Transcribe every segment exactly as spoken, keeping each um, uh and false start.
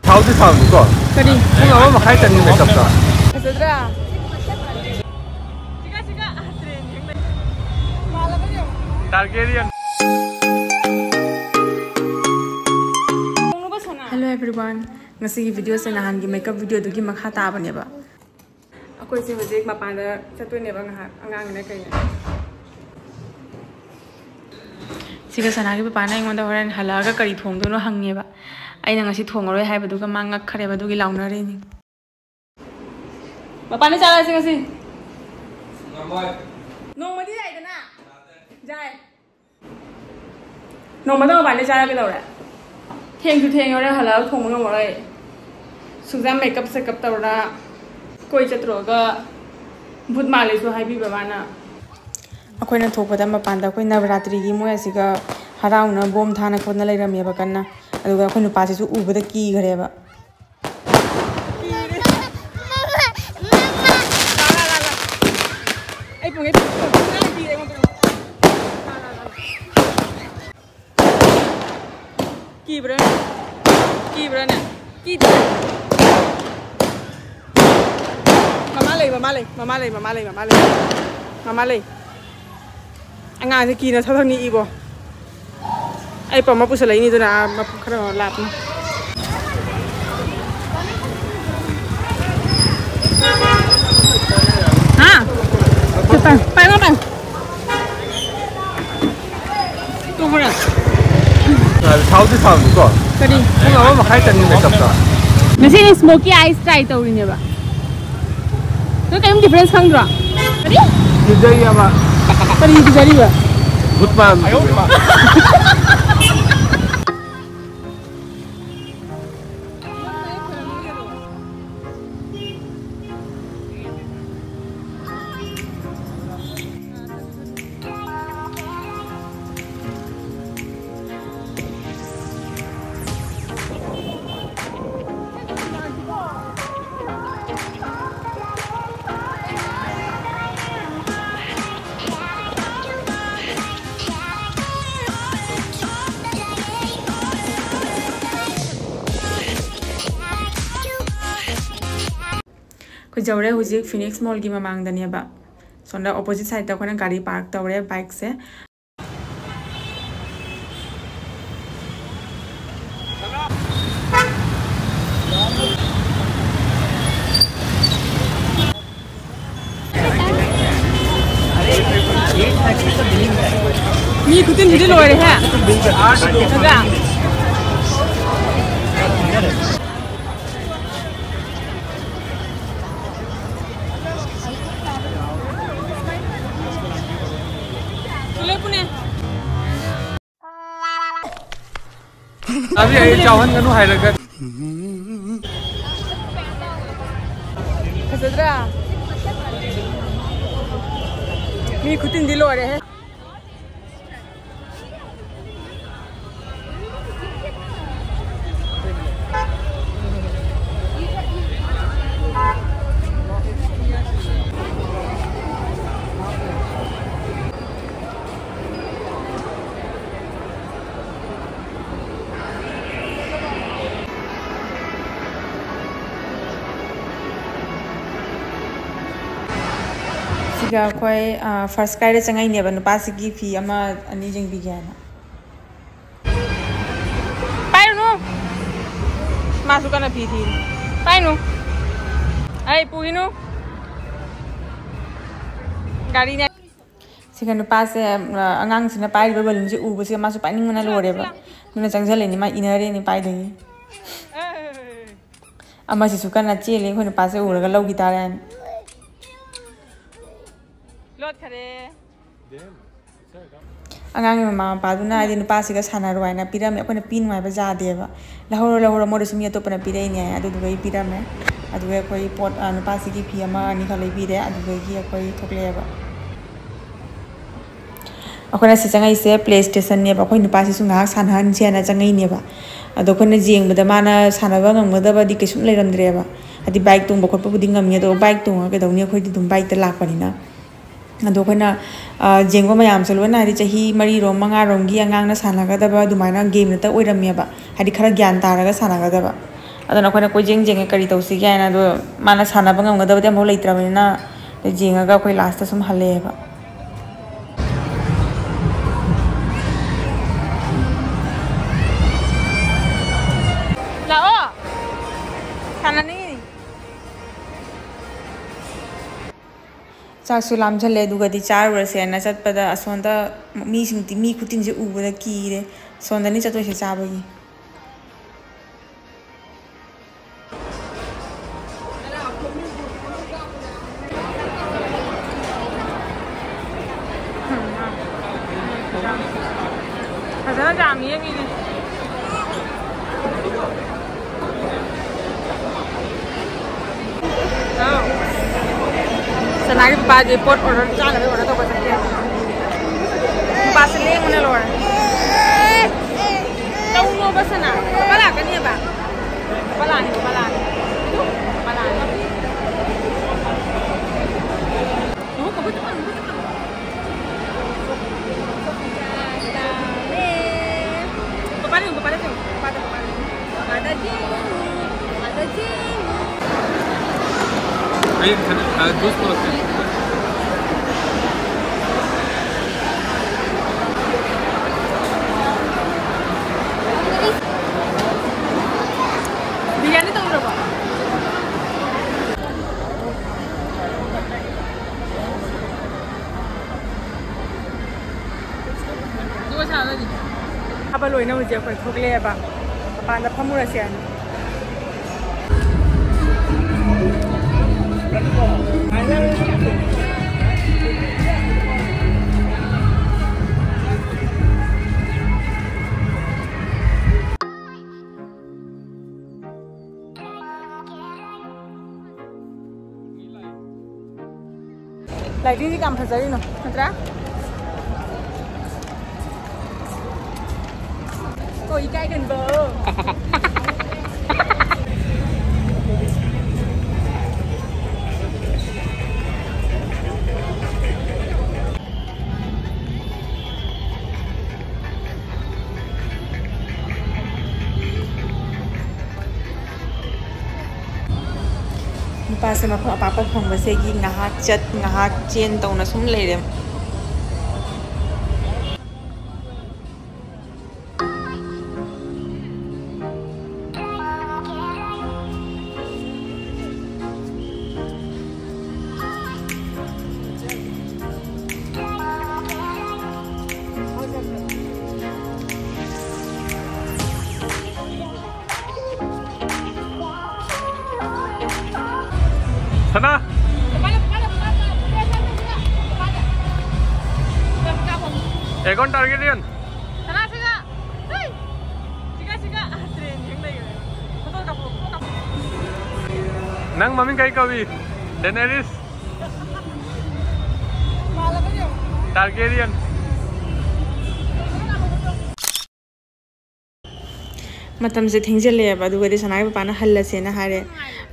ꯊꯥꯎꯗꯤ ꯊꯥꯎꯅꯤꯀꯣ꯫ ꯀꯔꯤ? ꯄꯨꯡ ꯑꯃ ꯃꯈꯥꯏ ꯆꯪꯉꯤ ꯃꯦꯀꯞꯇ꯫ ꯐꯖꯗ꯭ꯔꯥ? Targaryen. Hello everyone, ꯉꯁꯤꯒꯤ ꯚꯤꯗꯤꯑꯣꯁꯦ ꯅꯍꯥꯟꯒꯤ ꯃꯦꯀꯞ ꯚꯤꯗꯤꯑꯣꯗꯨꯒꯤ ꯃꯈꯥ ꯇꯥꯕꯅꯦꯕ꯫ ꯑꯩꯈꯣꯏꯁꯦ ꯍꯧꯖꯤꯛ ꯃꯄꯥꯟꯗ ꯆꯠꯇꯣꯏꯅꯦꯕ ꯉꯥꯏꯍꯥꯛ ꯑꯉꯥꯡꯅ ꯀꯩꯅ꯫ ꯁꯤꯒ ꯁꯅꯥꯒꯤ ꯄꯄꯥꯅ ꯑꯩꯉꯣꯟꯗ ꯍꯣꯔꯦꯟ ꯍꯜꯂꯛꯑꯒ ꯀꯔꯤ ꯊꯣꯡꯗꯣꯏꯅꯣ ꯍꯪꯉꯦꯕ꯫ ꯑꯩꯅ ꯉꯁꯤ ꯊꯣꯡꯉꯔꯣꯏ ꯍꯥꯏꯕꯗꯨꯒ ꯃꯥ ꯉꯛꯈ꯭ꯔꯦꯕ, ꯑꯗꯨꯒꯤ ꯂꯥꯎꯅꯔꯤꯅꯤ꯫ ꯃꯄꯥꯟꯗ ꯆꯥꯔꯁꯤ ꯉꯁꯤ꯫ ꯅꯣꯡꯃꯗꯤ ꯌꯥꯏꯗꯅ꯫ ꯌꯥꯏ꯫ ꯅꯣꯡꯃꯗ ꯃꯄꯥꯟꯗ ꯆꯥꯔ ꯀꯩꯗꯧꯔꯦ? ꯊꯦꯡꯁꯨ ꯊꯦꯡꯉꯦ, ꯍꯣꯔꯦꯟ ꯍꯜꯂꯛꯑꯒ ꯊꯣꯡꯕ ꯉꯝꯃꯔꯣꯏ꯫ ꯁꯨꯡꯖꯥ ꯃꯦꯀꯞ ꯁꯦꯀꯞ ꯇꯧꯔ ꯀꯣꯏ ꯆꯠꯇ꯭ꯔꯣꯒ ꯚꯨꯠ ꯃꯥꯜꯂꯦꯁꯨ ꯍꯥꯏꯕꯤꯕ ꯃꯥꯅ꯫ ꯑꯩꯈꯣꯏꯅ ꯊꯣꯛꯄꯗ ꯃꯄꯥꯟꯗ ꯑꯩꯈꯣꯏ ꯅꯕꯔꯥꯇ꯭ꯔꯤꯒꯤ ꯃꯣꯏ ꯑꯁꯤꯒ ꯍꯔꯥꯎꯅ ꯕꯣꯝ ꯊꯥꯅ ꯈꯣꯠꯅ ꯂꯩꯔꯝꯃꯦꯕ ꯀꯟꯅ꯫ ꯑꯗꯨꯒ ꯑꯩꯈꯣꯏ ꯅꯨꯄꯥꯁꯤꯁꯨ ꯎꯕꯗ ꯀꯤꯈ꯭ꯔꯦꯕ꯫ ꯑꯩ ꯄꯨꯡ ꯑꯩ ꯄꯨꯡ ꯀꯤꯔꯦ ꯑꯩꯉꯣꯟꯗ꯫ ꯀꯤꯕ꯭ꯔꯥ? ꯀꯤꯕ꯭ꯔꯥꯅꯦ? ꯀꯤꯗꯦ꯫ ꯃꯃꯥ ꯂꯩ, ꯃꯃꯥ ꯂꯩ, ꯃꯃꯥ ꯂꯩ, ꯃꯃꯥ ꯂꯩ, ꯃꯃꯥ ꯂꯩ, ꯃꯃꯥ ꯂꯩ꯫ ꯑꯉꯥꯡꯁꯦ ꯀꯤꯅ ꯁꯠ ꯁꯠ ꯅꯤꯛꯏꯕꯣ꯫ ꯑꯩ ꯄꯝꯃ ꯄꯨꯁꯜꯂꯛꯏꯅꯤ, ꯑꯗꯨꯅ ꯑꯥ ꯃꯐꯝ ꯈꯔ ꯂꯥꯞꯅ꯫ ꯍꯥ? ꯄꯥꯏ, ꯄꯥꯏ, ꯄꯥꯏ꯫ ꯇꯣꯛꯈ꯭ꯔꯦ꯫ ꯊꯥꯎꯗꯤ ꯊꯥꯎꯅꯤꯀꯣ꯫ ꯀꯔꯤ? ꯄꯨꯡ ꯑꯃ ꯃꯈꯥꯏ ꯆꯪꯉꯤ ꯃꯦꯀꯞꯇ꯫ ꯉꯁꯤꯗꯤ smoky eyes try ꯇꯧꯔꯤꯅꯦꯕ꯫ ꯅꯣꯏ ꯀꯔꯤꯝ difference ꯈꯪꯗ꯭ꯔꯣ? ꯀꯔꯤ? ꯀꯤꯖꯩꯌꯦꯕ꯫ ꯀꯔꯤ ꯀꯤꯖꯔꯤꯕ? ꯚꯨꯠ ꯃꯥꯟꯕꯗꯣ꯫ ꯌꯧꯔꯦ ꯍꯧꯖꯤꯛ ꯐꯤꯅꯤꯛꯁ ꯃꯣꯜꯒꯤ ꯃꯃꯥꯡꯗꯅꯦꯕ꯫ ꯁꯣꯝꯗ ꯑꯣꯄꯣꯖꯤꯠ ꯁꯥꯏꯗꯇ ꯑꯩꯈꯣꯏꯅ ꯒꯥꯔꯤ ꯄꯥꯔꯛ ꯇꯧꯔꯦ, ꯕꯥꯏꯛꯁꯦ꯫ ꯃꯤ ꯈꯨꯆꯤꯟꯁꯤꯗꯤ ꯂꯣꯏꯔꯦꯍꯦ꯫ ꯅꯠꯇ꯭ꯔꯥ? ꯄꯨꯂꯞ ꯄꯨꯅꯦ꯫ ꯑꯗꯨꯗꯤ ꯑꯩ ꯆꯥꯎꯍꯟꯒꯅꯨ ꯍꯥꯏꯔꯒ꯫ ꯐꯖꯗ꯭ꯔꯥ? ꯃꯤ ꯈꯨꯇꯤꯟꯗꯤ ꯂꯣꯏꯔꯦꯍꯦ꯫ ꯁꯤꯒ ꯑꯩꯈꯣꯏ, ꯑ, ꯐꯥꯔꯁ ꯀ꯭ꯔꯥꯏꯗ ꯆꯪꯉꯛꯏꯅꯦꯕ, ꯅꯨꯄꯥꯁꯤꯒꯤ ꯐꯤ ꯑꯃ ꯑꯅꯤ ꯌꯦꯡꯕꯤꯒꯦ ꯍꯥꯏꯅ꯫ ꯄꯥꯏꯔꯨꯅꯨ꯫ ꯃꯥꯁꯨ ꯀꯟꯅ ꯐꯤ ꯊꯤꯔꯤ꯫ ꯄꯥꯏꯅꯨ꯫ ꯑꯩ ꯄꯨꯈꯤꯅꯨ꯫ ꯒꯥꯔꯤꯅꯦ꯫ ꯁꯤꯒ ꯅꯨꯄꯥꯁꯦ, ꯑ, ꯑꯉꯥꯡꯁꯤꯅ ꯄꯥꯏꯔꯤꯕ ꯕꯂꯨꯟꯁꯦ ꯎꯕꯁꯤꯒ ꯃꯥꯁꯨ ꯄꯥꯏꯅꯤꯡꯕꯅ ꯂꯣꯏꯔꯦꯕ꯫ ꯑꯗꯨꯅ ꯆꯪꯁꯤꯜꯂꯤꯅꯤ, ꯃꯥ ꯏꯟꯅꯔꯦꯅꯦ ꯄꯥꯏꯗꯣꯏꯅꯤ꯫ ꯑꯃꯁꯤꯁꯨ ꯀꯟꯅ ꯆꯦꯜꯂꯤ, ꯑꯩꯈꯣꯏ ꯅꯨꯄꯥꯁꯦ ꯎꯔꯒ ꯂꯧꯈꯤ ꯇꯥꯔꯦ ꯍꯥꯏꯅ꯫ ꯂꯣꯠꯈꯔꯦ꯫ ꯑꯉꯥꯡꯒꯤ ꯃꯃꯥ ꯃꯄꯥꯗꯨꯅ ꯍꯥꯏꯗꯤ ꯅꯨꯄꯥꯁꯤꯒ ꯁꯥꯟꯅꯔꯣ ꯍꯥꯏꯅ ꯄꯤꯔꯝꯃꯦ꯫ ꯑꯩꯈꯣꯏꯅ ꯄꯤꯅꯨ ꯍꯥꯏꯕ ꯌꯥꯗꯦꯕ꯫ "ꯂꯧꯍꯧꯔꯣ, ꯂꯧꯍꯧꯔꯣ, ꯃꯣꯏꯗꯁꯨ ꯃꯤ ꯑꯇꯣꯞꯄꯅ ꯄꯤꯔꯛꯏꯅꯦ" ꯍꯥꯏ꯫ ꯑꯗꯨꯗꯨꯒ ꯑꯩ ꯄꯤꯔꯝꯃꯦ꯫ ꯑꯗꯨꯒ ꯑꯩꯈꯣꯏ ꯄꯣꯠ, ꯑ, ꯅꯨꯄꯥꯁꯤꯒꯤ ꯐꯤ ꯑꯃ ꯑꯅꯤꯈꯛ ꯂꯩꯕꯤꯔꯦ꯫ ꯑꯗꯨꯗꯒꯤ ꯑꯩꯈꯣꯏ ꯊꯣꯛꯂꯛꯑꯦꯕ꯫ ꯑꯩꯈꯣꯏꯅ ꯁꯤ ꯆꯪꯉꯛꯏꯁꯦ ꯄ꯭ꯂꯦ ꯁ꯭ꯇꯦꯁꯟꯅꯦꯕ꯫ ꯑꯩꯈꯣꯏ ꯅꯨꯄꯥꯁꯤꯁꯨ ꯉꯥꯏꯍꯥꯛ ꯁꯥꯟꯅꯍꯟꯁꯦꯅ ꯆꯪꯉꯛꯏꯅꯦꯕ꯫ ꯑꯗꯣ ꯑꯩꯈꯣꯏꯅ ꯌꯦꯡꯕꯗ ꯃꯥꯅ ꯁꯥꯟꯅꯕ ꯉꯝꯒꯗꯕꯗꯤ ꯀꯩꯁꯨꯝ ꯂꯩꯔꯝꯗ꯭ꯔꯦꯕ꯫ ꯍꯥꯏꯗꯤ ꯕꯥꯏꯛ ꯇꯣꯡꯕ ꯈꯣꯠꯄꯕꯨꯗꯤ ꯉꯝꯃꯤ, ꯑꯗꯣ ꯕꯥꯏꯛ ꯇꯣꯡꯉꯒ ꯀꯩꯗꯧꯅꯤ? ꯑꯩꯈꯣꯏꯗꯤ ꯑꯗꯨꯝ ꯕꯥꯏꯛꯇ ꯂꯥꯛꯄꯅꯤꯅ꯫ ꯑꯗꯣ ꯑꯩꯈꯣꯏꯅ, ꯑ, ꯌꯦꯡꯕ ꯃꯌꯥꯝꯁꯦ ꯂꯣꯏꯅ ꯍꯥꯏꯗꯤ ꯆꯍꯤ ꯃꯔꯤꯔꯣꯝ ꯃꯉꯥꯔꯣꯝꯒꯤ ꯑꯉꯥꯡꯅ ꯁꯥꯟꯅꯒꯗꯕ ꯑꯗꯨꯃꯥꯏꯅ ꯒꯦꯝ ꯅꯠꯇ ꯑꯣꯏꯔꯝꯃꯦꯕ꯫ ꯍꯥꯏꯗꯤ ꯈꯔ ꯒ꯭ꯌꯥꯟ ꯇꯥꯔꯒ ꯁꯥꯟꯅꯒꯗꯕ꯫ ꯑꯗꯨꯅ ꯑꯩꯈꯣꯏꯅ ꯀꯣꯏꯖꯦꯡ ꯖꯦꯡꯉꯦ, ꯀꯔꯤ ꯇꯧꯁꯤꯒꯦ ꯍꯥꯏꯅ꯫ ꯑꯗꯣ ꯃꯥꯅ ꯁꯥꯟꯅꯕ ꯉꯝꯒꯗꯕꯗꯤ ꯑꯃꯐꯥꯎ ꯂꯩꯇ꯭ꯔꯕꯅꯤꯅ, ꯑꯗꯨ ꯌꯦꯡꯉꯒ ꯑꯩꯈꯣꯏ ꯂꯥꯁꯇ ꯁꯨꯝ ꯍꯜꯂꯛꯑꯦꯕ꯫ ꯂꯥꯛꯑꯣ, ꯁꯥꯟꯅꯅꯤꯡꯉꯤ꯫ ꯆꯥꯛꯁꯨ ꯂꯥꯝꯁꯜꯂꯦ, ꯑꯗꯨꯒꯗꯤ ꯆꯥꯔꯨꯔꯁꯦꯅ ꯆꯠꯄꯗ, ꯑꯁꯣꯝꯗ ꯃꯤꯁꯤꯡ, ꯃꯤ ꯈꯨꯇꯤꯡꯁꯦ ꯎꯕꯗ ꯀꯤꯔꯦ꯫ ꯁꯣꯝꯗꯅꯤ ꯆꯠꯇꯣꯏꯁꯦ ꯆꯥꯕꯒꯤ꯫ ꯐꯖꯅ ꯆꯥꯝꯃꯤꯌꯦ ꯃꯤꯗꯤ꯫ ꯁꯅꯥꯒꯤ ꯄꯥꯗꯤ ꯄꯣꯠ ꯑꯣꯔꯗꯔ ꯆꯥꯅꯕ ꯑꯣꯔꯗꯔ ꯇꯧꯕ ꯆꯠꯀꯦ꯫ ꯄꯥꯁꯦ ꯂꯦꯡꯕꯅ ꯂꯣꯏꯔꯦ꯫ ꯇꯧꯅꯣꯕ ꯁꯅꯥ꯫ ꯄꯥ ꯂꯥꯛꯀꯅꯤꯕ꯫ ꯄꯥ ꯂꯥꯛꯑꯅꯤ, ꯄꯥ ꯂꯥꯛꯑꯅꯤ꯫ ꯄꯥ ꯂꯥꯛꯑꯅꯤ꯫ ꯄꯥꯄꯥꯗ ꯌꯦꯡꯉꯨ, ꯄꯥꯄꯥꯗ ꯌꯦꯡꯉꯨ, ꯄꯥꯄꯥꯗ, ꯄꯥꯄꯥꯗ ꯌꯦꯡꯉꯨ꯫ ꯄꯥꯄꯥꯗ ꯌꯦꯡꯉꯨ, ꯄꯥꯄꯥꯗ ꯌꯦꯡꯉꯨ꯫ ꯑꯩ ꯈꯟ-, ꯑ, ꯖꯨꯁ ꯄꯨꯔꯛꯀꯦ꯫ ꯕꯤꯔꯌꯥꯅꯤ ꯇꯧꯗ꯭ꯔꯕꯣ? ꯆꯥꯕ ꯂꯣꯏꯅ ꯍꯧꯖꯤꯛ ꯑꯩꯈꯣꯏ ꯊꯣꯛꯂꯛꯑꯦꯕ, ꯃꯄꯥꯟꯗ ꯐꯝꯃꯨꯔꯁꯦ ꯍꯥꯏꯅ꯫ ꯂꯥꯏꯕ꯭ꯔꯦꯔꯤ ꯀꯌꯥꯝ ꯐꯖꯔꯤꯅꯣ, ꯅꯠꯇ꯭ꯔꯥ? ꯑꯣ, ꯏꯀꯥꯏꯒꯟꯕ꯫ ꯃꯥꯁꯦ ꯃꯐꯝ ꯑꯄꯥꯛꯄ ꯐꯪꯕꯁꯤꯒꯤ ꯉꯥꯏꯍꯥꯛ ꯆꯠ ꯉꯥꯏꯍꯥꯛ ꯆꯦꯟ ꯇꯧꯅ ꯁꯨꯝ ꯂꯩꯔꯦ꯫ ꯁꯅꯥ꯫ ꯑꯦꯒꯣꯟ ꯇꯥꯔꯒꯦꯠ ꯌꯦꯟ꯫ ꯅꯪ ꯃꯃꯤꯡ ꯀꯩ ꯀꯧꯏ? ꯗꯦꯅꯦꯔꯤꯁ꯫ ꯇꯥꯔꯒꯦꯔꯤꯌꯟ꯫ ꯃꯇꯝꯁꯦ ꯊꯦꯡꯖꯤꯜꯂꯛꯑꯦꯕ, ꯑꯗꯨꯒꯗꯤ ꯁꯅꯥꯒꯤ ꯄꯄꯥꯅ ꯍꯜꯂꯁꯦꯅ ꯍꯥꯏꯔꯦ꯫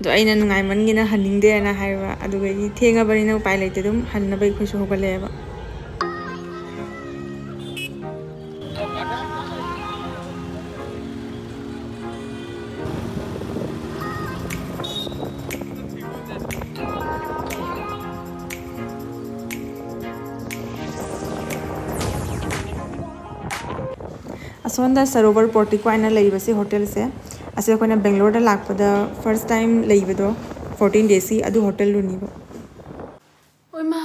ꯑꯗꯣ ꯑꯩꯅ ꯅꯨꯡꯉꯥꯏꯃꯟꯒꯤꯅ ꯍꯟꯅꯤꯡꯗꯦꯅ ꯍꯥꯏꯕ, ꯑꯗꯨꯒꯗꯤ ꯊꯦꯡꯉꯕꯅꯤꯅ ꯎꯄꯥꯏ ꯂꯩꯇꯦ, ꯑꯗꯨꯝ ꯍꯟꯅꯕ ꯑꯩꯈꯣꯏꯁꯨ ꯍꯧꯒꯠꯂꯛꯑꯦꯕ꯫ ꯑꯁꯣꯝꯗ ꯁꯔꯣꯕꯔ ꯄꯣꯔꯇꯤꯀꯣ ꯍꯥꯏꯅ ꯂꯩꯔꯤꯕꯁꯤ ꯍꯣꯇꯦꯜꯁꯦ, ꯑꯁꯤ ꯑꯩꯈꯣꯏꯅ ꯕꯦꯡꯒ꯭ꯂꯣꯔꯗ ꯂꯥꯛꯄꯗ ꯐꯥꯔꯁ ꯇꯥꯏꯝ ꯂꯩꯕꯗꯣ, ꯐꯣꯔꯇꯤꯟ ꯗꯦꯖꯀꯤ, ꯑꯗꯨ ꯍꯣꯇꯦꯜꯗꯨꯅꯤꯕ꯫ ꯑꯣꯏꯃꯥ!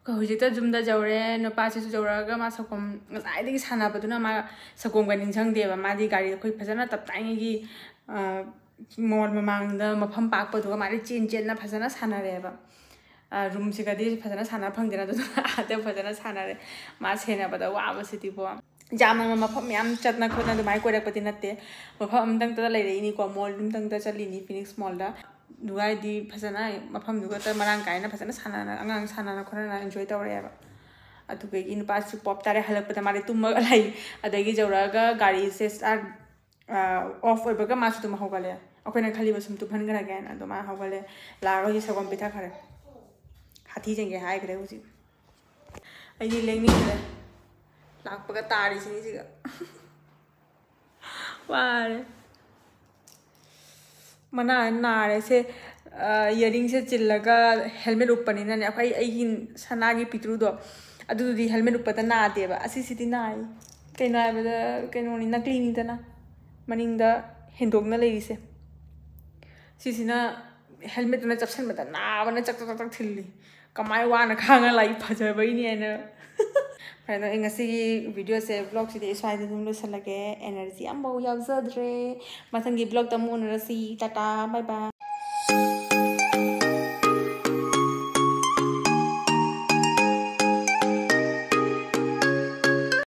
ꯑꯩꯈꯣꯏ ꯍꯧꯖꯤꯛꯇ ꯌꯨꯝꯗ ꯌꯧꯔꯦ꯫ ꯅꯨꯄꯥꯁꯤꯁꯨ ꯌꯧꯔꯛꯑꯒ ꯃꯥ ꯁꯒꯣꯝ ꯉꯁꯥꯏꯗꯒꯤ ꯁꯥꯟꯅꯕꯗꯨꯅ ꯃꯥ ꯁꯒꯣꯝꯒ ꯅꯤꯡꯁꯤꯡꯗꯦꯕ꯫ ꯃꯥꯗꯤ ꯒꯥꯔꯤ ꯑꯩꯈꯣꯏ ꯐꯖꯅ ꯇꯞ ꯇꯥꯏꯉꯩꯒꯤ, ꯑ, ꯃꯣꯜ ꯃꯃꯥꯡꯗ ꯃꯐꯝ ꯄꯥꯛꯄꯗꯨꯒ ꯃꯥꯗꯤ ꯆꯦꯟ ꯆꯦꯟꯅ ꯐꯖꯅ ꯁꯥꯟꯅꯔꯦꯕ꯫ ꯑ, ꯔꯨꯝꯁꯤꯒꯗꯤ ꯐꯖꯅ ꯁꯥꯟꯅ ꯐꯪꯗꯦꯅ, ꯑꯗꯨꯅ ꯑꯥꯗ ꯐꯖꯅ ꯁꯥꯟꯅꯔꯦ꯫ ꯃꯥ ꯁꯦꯟꯅꯕꯗ ꯋꯥꯕꯁꯤꯗꯤꯕꯣ꯫ ꯌꯥꯝꯅ ꯃꯐꯝ ꯃꯌꯥꯝ ꯆꯠꯅ ꯈꯣꯠꯅ ꯑꯗꯨꯃꯥꯏꯅ ꯀꯣꯏꯔꯛꯄꯗꯤ ꯅꯠꯇꯦ꯫ ꯃꯐꯝ ꯑꯃꯇꯪꯗ ꯂꯩꯔꯛꯏꯅꯤꯀꯣ, ꯃꯣꯜ ꯑꯃꯇꯪꯗ ꯆꯠꯂꯤꯅꯤ, ꯐꯤꯅꯤꯛꯁ ꯃꯣꯜꯗ꯫ ꯑꯗꯨꯒ ꯍꯥꯏꯗꯤ ꯐꯖꯅ ꯃꯐꯝꯗꯨꯒ ꯃꯔꯥꯡ ꯀꯥꯏꯅ ꯐꯖꯅ ꯁꯥꯟꯅꯅ, ꯑꯉꯥꯡ ꯁꯥꯟꯅꯅ ꯈꯣꯠꯅꯅ enjoy ꯇꯧꯔꯛꯑꯦꯕ꯫ ꯑꯗꯨꯗꯒꯤ ꯅꯨꯄꯥꯁꯤ ꯄꯣꯞ ꯇꯥꯔꯦ, ꯍꯜꯂꯛꯄꯗ ꯃꯥꯗꯤ ꯇꯨꯝꯃꯒ ꯂꯩ꯫ ꯑꯗꯒꯤ ꯌꯧꯔꯛꯑꯒ ꯒꯥꯔꯤꯁꯦ start, ꯑ, off ꯑꯣꯏꯕꯒ ꯃꯥꯁꯨ ꯑꯗꯨꯝ ꯍꯧꯒꯠꯂꯦ꯫ ꯑꯩꯈꯣꯏꯅ ꯈꯜꯂꯤꯕ ꯁꯨꯝ ꯇꯨꯝꯍꯟꯈ꯭ꯔꯒꯦꯅ, ꯑꯗꯣ ꯃꯥ ꯍꯧꯒꯠꯂꯦ, ꯂꯥꯛꯑꯒ ꯍꯧꯖꯤꯛ ꯁꯒꯣꯜ ꯄꯤꯊꯛꯈ꯭ꯔꯦ꯫ ꯍꯥꯊꯤ ꯆꯦꯟꯒꯦ ꯍꯥꯏꯈ꯭ꯔꯦ ꯍꯧꯖꯤꯛ꯫ ꯑꯩꯗꯤ ꯂꯦꯡꯅꯤꯡꯗ꯭ꯔꯦ꯫ ꯂꯥꯛꯄꯒ ꯇꯥꯔꯤꯁꯤꯅꯤ ꯁꯤꯒ꯫ ꯋꯥꯔꯦ꯫ ꯃꯅꯥ ꯅꯥꯔꯦ ꯁꯦ꯫ ꯏꯌꯥꯔꯤꯡꯁꯦ ꯆꯤꯜꯂꯒ ꯍꯦꯜꯃꯦꯠ ꯎꯞꯄꯅꯤꯅꯅꯦ, ꯑꯩꯈꯣꯏ ꯑꯩꯒꯤ ꯁꯅꯥꯒꯤ ꯄꯤꯇ꯭ꯔꯨꯗꯣ, ꯑꯗꯨꯗꯨꯗꯤ ꯍꯦꯜꯃꯦꯠ ꯎꯞꯄꯗ ꯅꯥꯗꯦꯕ꯫ ꯑꯁꯤꯁꯤꯗꯤ ꯅꯥꯏ꯫ ꯀꯩꯅꯣ ꯍꯥꯏꯕꯗ, ꯀꯩꯅꯣꯅꯤ, ꯅꯀꯂꯤꯅꯤꯗꯅ ꯃꯅꯤꯡꯗ ꯍꯦꯟꯗꯣꯛꯅ ꯂꯩꯔꯤꯁꯦ꯫ ꯁꯤꯁꯤꯅ ꯍꯦꯜꯃꯦꯠꯇꯨꯅ ꯆꯞꯁꯤꯟꯕꯗ ꯅꯥꯕꯅ ꯆꯛ ꯆꯛ ꯆꯛ ꯆꯛ ꯊꯤꯜꯂꯤ꯫ ꯀꯃꯥꯏ ꯋꯥꯅ ꯈꯥꯡꯉ ꯂꯥꯛꯏ, ꯐꯖꯕꯩꯅꯤ ꯍꯥꯏꯅ꯫ ꯐꯔꯦ, ꯑꯗꯣ ꯑꯩ ꯉꯁꯤꯒꯤ ꯚꯤꯗꯤꯑꯣꯁꯦ, ꯕ꯭ꯂꯣꯒꯁꯤꯗꯤ ꯑꯩ ꯁ꯭ꯋꯥꯏꯗ ꯑꯗꯨꯝ ꯂꯣꯏꯁꯤꯜꯂꯒꯦ꯫ ꯑꯦꯅꯔꯖꯤ ꯑꯝꯐꯥꯎ ꯌꯥꯎꯖꯗ꯭ꯔꯦ꯫ ꯃꯊꯪꯒꯤ ꯕ꯭ꯂꯣꯒꯇ ꯑꯃꯨꯛ ꯎꯅꯔꯁꯤ꯫ ꯇꯥꯇꯥ, ꯕꯥꯏ ꯕꯥꯏ꯫